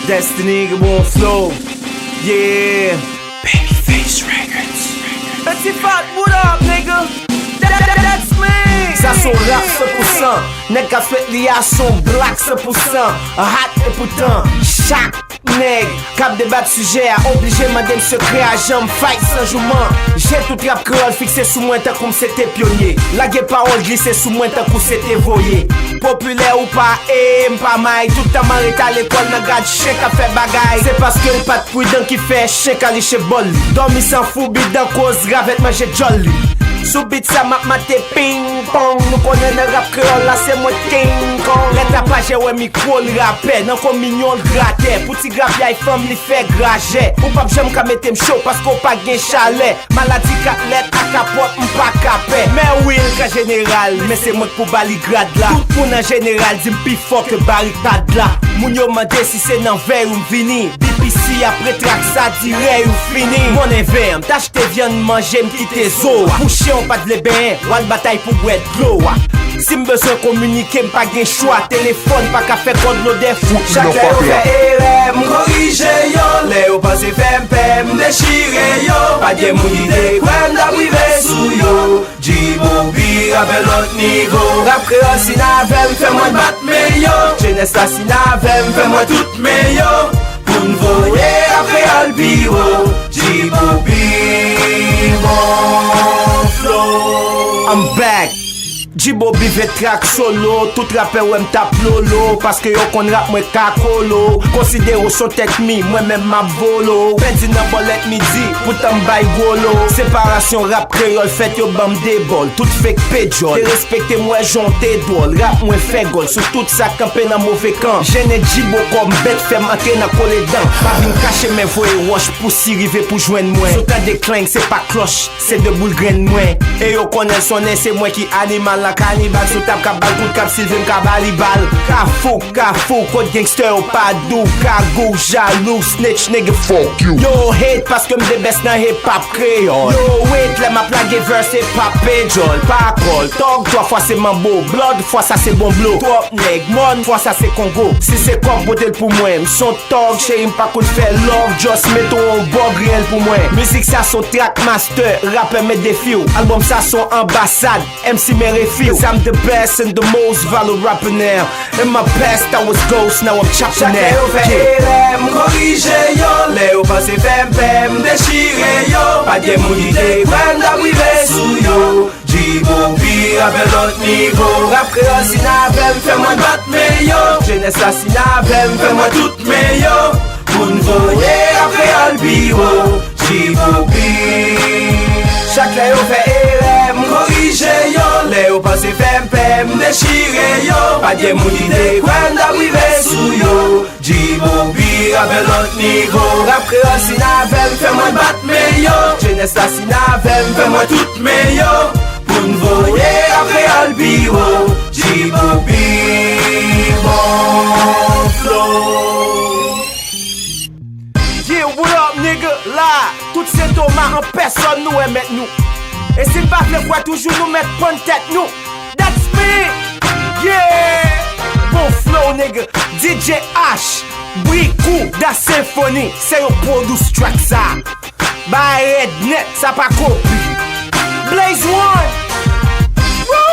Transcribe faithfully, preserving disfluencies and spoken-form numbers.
Destiny, bon flow. Yeah. Babyface Records. Petit Fat, what up, nigga? That, that, that's me. Sa se yon rap san pou san. Nèg k ap fèt li a se yon black san pou san. Hot e poutan, chak nèg k ap debat sijè a oblije mande m sekrè a jan m fight san jouman. Je tout rap kreyòl fikse sou mwen tankou m se te pyonye. Lage pawòl glise sou mwen tankou se te voye. Popilè ou pa e m pa may. Tout tan m an reta lekòl nan gad chen k ap fè bagay. Se paske l pa t pridan ki fè chen ka liche bòl li. Dòmi san foubi dan koz ravèt manje djòl li. Sou beat sa m ap mate ping pong. Nou konnen nan rap kreyòl la se mwen King Kong. Lè tapajè wè mikwo l rapè. Nan kominyon l gratè. Pou ti grapyay fanm li fè grajè. Ou p ap janm ka mete m cho paske w pa gen chalè. Maladi kat lèt ak kapòt m pa ka pè. Men wi l ka jeneral, men se mwen k pou ba li grad la. Tout moun an jeneral di m pi fò ke barikad la. Moun yo mande si se nan vèy ou m vini. B P C ap retrak sa dirèy ou fini. Monnen ven an, m t achte vyann manje m kite zo a. Pou chen w pa t vle benyen, w al batay pou bwè dlo a. Si m bezwen kominike, m pa gen chwa. Telefòn pa ka fè kòd lodè fou. Chak lè yo fè erè, m korije yo. Lè yo panse fè m pè, m dechire yo. Pa gen moun ki te kwè m t ap rive sou yo. G-Booby, rapè lòt nivo. Rap kreyòl si n avè m, fè mwen bat men yo. Jenès la si n avè m, fè mwen tout men yo. Pou n voye rap kreyòl pi wo. G-Booby, bon flow. I'm back. G-Booby ven trak solo. Tout rapè wè m t ap lolo. Paske yo konn rap mwen ka kolo. Konsidere w s on tèt mi, mwen menm m ap volo. Pèdi nan bòlèt midi, poutan m bay gwo lo. Separasyon rap kreyòl fèt, yo ban m de bòl. Tout fake pe djòl. Derespekte m, wè jan w te dwòl. Rap mwen fè gòl sou tout sa k kanpe nan move kan. Jennen G-Bo kòm bèt fè m antre nan kole dan. Pa vin kache men voye wòch pou si rive pou jwenn mwen. Si w tande kleng, se pa klòch. Se de boul grenn mwen. E yo konnen l sonnen, se mwen ki animal la. Kanibal sou tab k ap ba l kout k ap silve m ka ba li bal. Kafou, kafou, kot gangstè yo pa dou. Kagou, jalou, snitch, nigga, fuck you. Yo hate paske m de best nan hip hop kreyòl. Yo wait lè m ap lage verse, se pa pe djòl, pa kòl. Tòg, twa fwa se manbo, blood, fwa sa se bon blo. Twòp nèg, mòn, fwa sa se Kongo. Si se kòb, pote l pou mwen. M s on tòg, cheri, m pa konn fè love. Just mete w on bòg, reyèl pou mwen. Mizik sa s on track master, rapè met defi w. Album sa s on anbasad, M C men refi w. 'Cause I'm the best and the most valued rapper now. In my past I was ghost, now I'm chopper now. Chak lè yo fè erè, m korije yo. Lè yo panse fè m pè, m dechire yo. Pa gen moun ki te kwè m t ap rive sou yo. G-Booby, rapè lòt nivo. Rap kreyòl si n avè m, fè mwen bat men yo. Jenès la si n avè m, fè mwen tout men yo. Pou n voye rap kreyòl pi wo. G-Booby. Chak lè yo fè erè, m korije yo. Lè yo panse fè m pè, m dechire yo. Pa gen moun ki te kwè m t ap rive sou yo. G-Booby, rapè lòt nivo. Rap kreyòl si n avè m, fè mwen bat men yo. Jenès la si n avè m, fè mwen tout men yo. Pou n voye rap kreyòl pi wo. G-Booby, bon flow. Yeah, what up, nigga? La, tout Sen Toma an pèsòn nou wè mèt nou. E si n pa vle kwè toujou nou mèt pann tèt nou. That's me! Yeah! Bon flow, nigga. D J H, Brikou, Da Symphony, se yo pwodous track sa. Bay rèd nèt, sa pa kopi. Blaze One! Woo!